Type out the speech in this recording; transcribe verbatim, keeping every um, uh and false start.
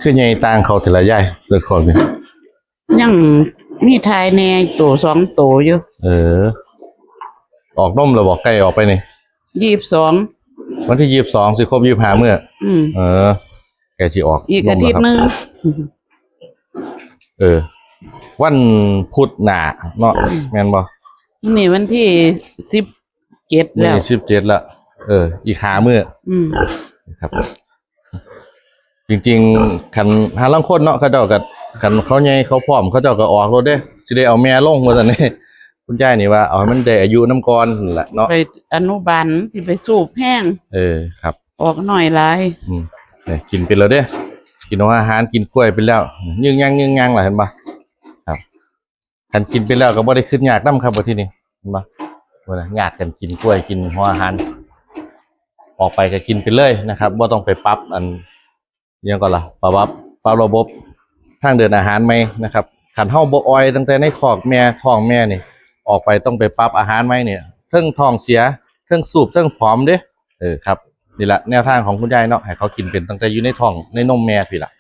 คือใหญ่ต่างเขาทีละยายเลือดคอกนี่ ยังมีทายแน่โตสองโตอยู่ เออ ออกนมแล้วบอกไก่ออกไปนี่ ยี่สิบสอง วันที่ยี่สิบสองสิครบยี่สิบห้ามื้อ อืม เออไก่ที่ออก อีกอาทิตย์หนึ่ง มแล้วครับ เออ วันพุธหน้าเนาะแม่นบ่ นี่วันที่สิบเจ็ด นี่ แล้ว สิบเจ็ดละ เออ อีกห้ามื้อ อืม ครับ จริงๆคันหาลางคนเนาะเขาเจ้าก็คันเขาใหญ่เขาพร้อมเขาเจ้าก็ออกรถเด้สิได้เอาแม่ลงว่าซั่นนี่คุณยายนี่ว่าเอาให้มันได้อายุนำก่อนนั่นแหละเนาะ ไปอนุบาลที่ไปสูบแห้ง เออครับ ออกหน่อยหลาย อืมเนี่ยกินไปแล้วเด้กินอาหารกินกล้วยไปแล้วยืงยังยืงยังล่ะเห็นปะครับคันกินไปแล้วก็บ่ได้คิดยากนำครับว่าที่นี่เห็นปะว่านะญาติกันกินกล้วยกินหัวอาหาร ออกไปก็กินไปเลยนะครับบ่ต้องไปปรับอัน ยังก่อนล่ะปรับปรับระบบทางเดินอาหารใหม่นะครับคันเฮาบ่อ่อยตั้งแต่ในคอกแม่ท้องแม่นี่ ออกไปต้องไปปรับอาหารใหม่เนี่ยเทิงท้องเสียเทิงสูบเทิงผอมเด้เออครับนี่แหละแนวทางของคุณยายเนาะให้เขากินเป็นตั้งแต่อยู่ในท้องในนมแม่พี้ละ